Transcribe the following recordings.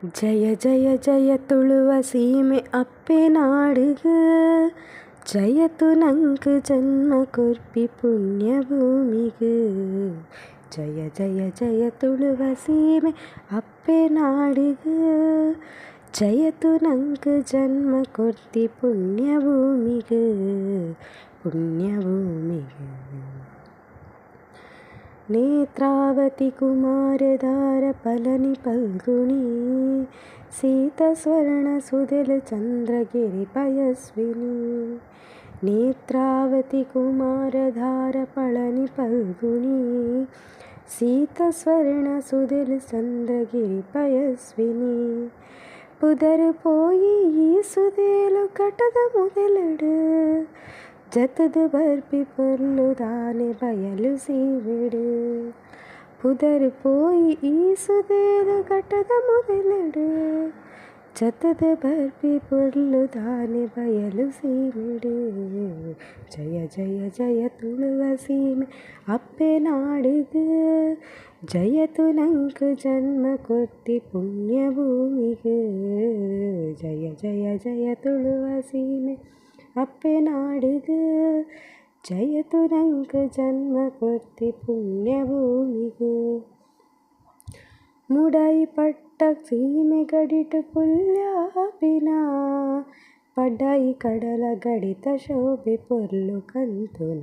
ಜಯ ಜಯ ಜಯ ತುಳುವ ಸೀಮೆ ಅಪ್ಪೆ ನಾಡುಗ್ ಜಯತು ನಂಕ್ ಜನ್ಮ ಕೊರ್ಪಿ ಪುಣ್ಯ ಭೂಮಿಗ್. ಜಯ ಜಯ ಜಯ ತುಳುವ ಸೀಮೆ ಅಪ್ಪೆ ನಾಡುಗ್ ಜಯತು ನಂಕ್ ಜನ್ಮ ಕೊರ್ತಿ ಪುಣ್ಯ ಭೂಮಿಗ್ ಪುಣ್ಯ ಭೂಮಿಗ್. ನೇತ್ರಾವತಿ ಕುಮಾರಧಾರ ಪಲನಿ ಪಲ್ಗುಣಿ ಸೀತ ಸ್ವರ್ಣ ಸುದೆಲ್ ಚಂದ್ರಗಿರಿ ಪಯಸ್ವಿನಿ. ನೇತ್ರಾವತಿ ಕುಮಾರಧಾರ ಪಳನಿ ಪಲ್ಗುಣಿ ಸೀತ ಸ್ವರ್ಣ ಸುದೆಲ್ ಚಂದ್ರಗಿರಿ ಪಯಸ್ವಿನಿ. ಪುದರ್ ಪೋಯಿ ಈ ಸುದೆಲು ಕಟದ ಮುದೆಲುಡು ಜತ್ತ್‌ದ್ ಬರ್ಪಿ ಪೊರ್ಲು ದಾನೆ ಬಯಲು ಸೀಮೆಡ್. ಪುದರ್ ಪೋಯಿ ಈ ಸುದೆಲು ಘಟ್ಟದ ಮುದೆಲುಡು ಜತ್ತ್‌ದ್ ಬರ್ಪಿ ಪೊರ್ಲು ದಾನೆ ಬಯಲು ಸೀಮೆಡ್. ಜಯ ಜಯ ಜಯ ತುಳುವ ಸೀಮೆ ಅಪ್ಪೆ ನಾಡುಗ್ ಜಯತು ನಂಕ್ ಜನ್ಮ ಕೊರ್ತಿ ಪುಣ್ಯ ಭೂಮಿಗ್. ಜಯ ಜಯ ಜಯ ತುಳುವ ಸೀಮೆ ಅಪ್ಪೆ ನಾಡುಗ್ ಜಯತು ನಂಕ್ ಜನ್ಮ ಕೊರ್ತಿ ಪುಣ್ಯ ಭೂಮಿಗ್. ಮುಡಯಿ ಪಟ್ಟ ಸೀಮೆ ಗಡಿಟ್ ಪುಲ್ಯಾಪಿನ ಪಡ್ಡಾಯಿ ಕಡಲ ಗಡಿತ ಶೋಭೆ ಪೊರ್ಲು ಕಂತುನ.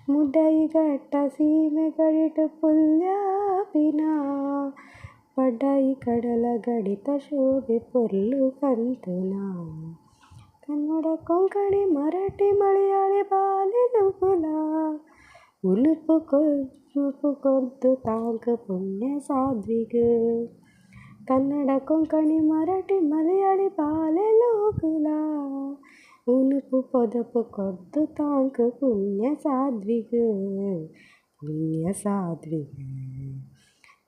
ಮುಡಯಿ ಘಟ್ಟ ಸೀಮೆ ಗಡಿಟ್ ಪುಲ್ಯಾಪಿನ ಪಡ್ಡಾಯಿ ಕಡಲ ಗಡಿತ ಶೋಭೆ ಪೊರ್ಲು ಕಂತುನ. ಕನ್ನಡ ಕೊಂಕಣಿ ಮರಾಠಿ ಮಲಯಾಳಿ ಬಾಲೆಲುಗುಲ ಉನುಪು ಕೊರ್ಪು ಕೊರ್ದು ತಾಂಕ್ ಪುಣ್ಯ ಸಾಧ್ವಿಗ್. ಕನ್ನಡ ಕೊಂಕಣಿ ಮರಾಠಿ ಮಲಯಾಳಿ ಬಾಲೆಲುಗುಲ ಉನುಪು ಪೊದಪು ಕೊರ್ದು ತಾಂಕ್ ಪುಣ್ಯ ಸಾಧ್ವಿಗ್ ಪುಣ್ಯ ಸಾಧ್ವಿಗ್.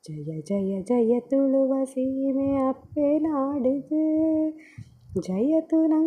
ಜಯ ಜಯ ಜಯ ತುಳುವ ಸೀಮೆ ಅಪ್ಪೆ ನಾಡುಗ್ ಜಯತು ನಂಕ್.